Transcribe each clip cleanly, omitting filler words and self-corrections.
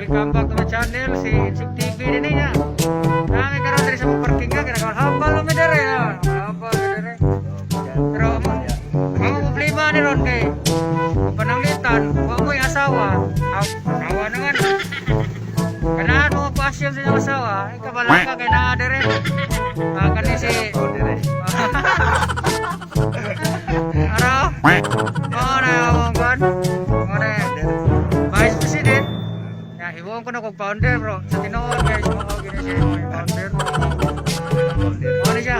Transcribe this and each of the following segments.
Welcome back to my channel, si Insik TV din niya. Nami karon diri sa mong parking nga kinakaon habal mi diri ah. Habal mi diri. Pero ang problema ni ron kay pananglitan, wa mo'y asawa. Ah, asawa naman. Kanahan mo pasyon sa inyong asawa, ikaw ka kay naa diri. Ah, kani si Araw. Oh, na among kwan. Mo na Vice President. Ya, himuon ko na kog founder, bro. Sa tinuod guys, mo gini siya yung founder. Mo ni siya.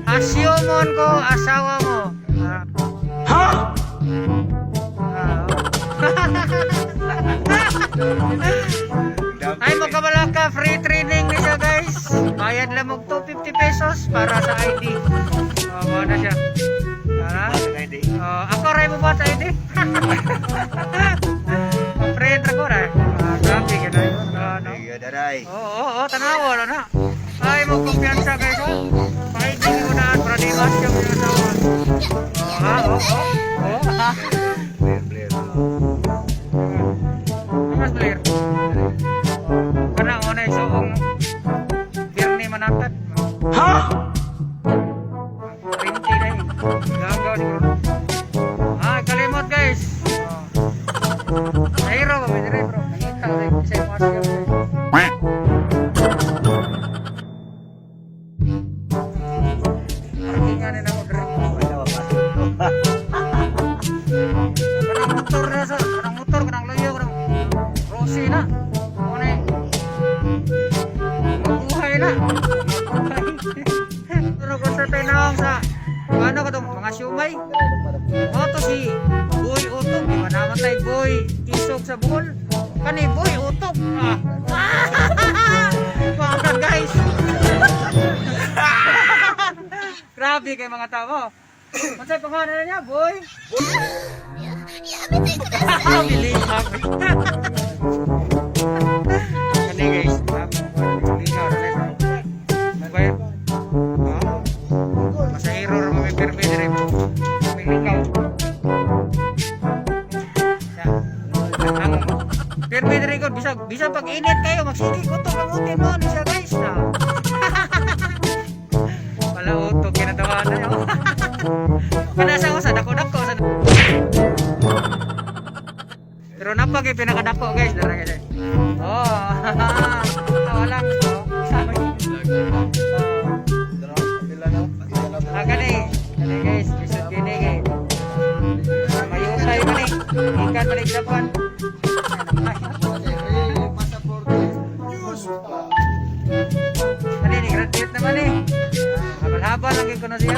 Asyumon ko asawa mo. Ah. Ha? Ay mo kabalaka, free training ni siya, guys. Bayad lang mo 250 pesos para sa ID. Oh, mo na siya. Tara. Oh, ako ray mo ba sa ID? Friend ra ko ra. Ah, grabe ka na. Ah, no? Oo, tanawa na. Ay mo kumpiyansa guys ha. Pa-ID mo na para di mas yung asawa. Oh, ah, oh. Ah. Mas clear. Kana mo na isuong birni manatad. Ha? 20 na eh. Gagaw siguro. Ah, kalimot guys. Oh. Nahiro ba may dire bro? Nangita ko sa yung mga. Parkingan ni nako dire. Kanang motor na sa, kanang motor, kanang layo, kanang Rossi na. Mo na eh. Mabuhay na. Mabuhay. Pero kung sa tinawang sa ano ka tong mga siumay. Mo to si Boy Utog, di ba namatay Boy Isog sa Bohol? Kani Boy Utog. Ah. Mga guys. Grabe kay mga tao. Unsay pangalan niya, Boy? Bilingag. Kani guys, lingaw ra na. Mabay. Ah. Masahiro ra mo may pirmi dire. May lingaw. Ya. Ang pirmi dire ko bisag bisag pag init kayo magsige kutob ang utin mo ni siya guys na. Wala utok kinatawanan yo. Kana sa usa dako-dako sa. Pero napag pinakadako guys, dara guys. Oh, tawa lang. Oh. Sabi. Oh. Ah, gani. Gani guys, lisod kini kay. Mayutay man ni. Ikan man ni Japan. Kani ni graduate naman eh. Habal-habal lang ko na siya.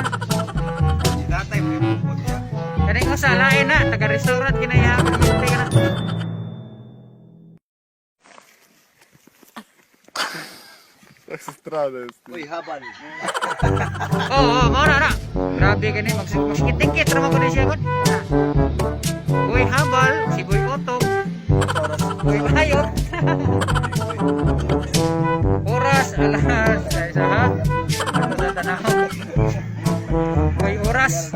Kani usa lain na, taga restaurant kinaya ka na. Strada jest. Uy, habal. Oo, oh, mao na na. Grabe kani magsikit-dikit ra man ko ni siya gud. Boy Habal, si Boy Otog, Boy Bayot. Oras alas ay sa ha. Ano sa tanaw? Boy Oras.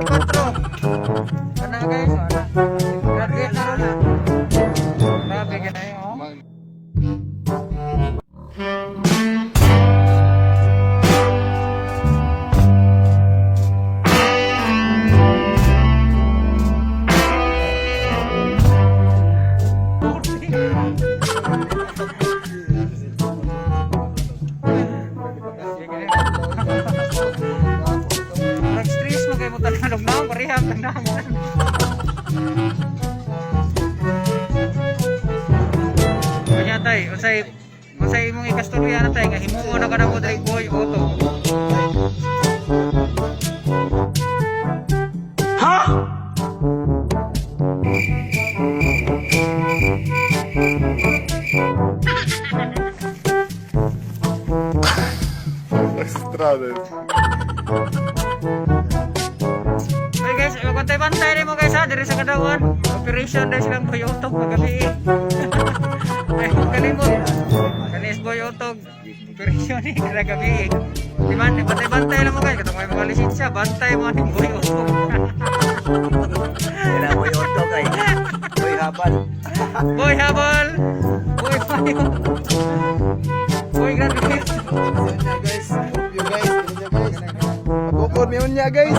Quatro. Ano guys? Ano? Graduate na ron. Grabe ka na yun, oh. Murag stress mo kay mo tanan og naong parehang tanan. Kanya tay, unsay imong ikastorya na tay nga himuon na ka na mo diri Boy Otto. Ha? Strada jest. Okay guys, magbantay-bantay mo guys ha, diri sa Kadawan. Operation dahil silang Boy Otog kagabi. Ay, kalimot. Kanis Boy Otog. Operation ni kada gabi. Di man, bantay-bantay lang mo guys. Katong may mga lisensya, bantay mo aning Boy Otog. Kaya mo yung hotdog ay. Boy habal. Boy habol. Boy payo. Boy graduate. Unya guys. Hope you guys. Unya guys. Pagkukod mi unya guys.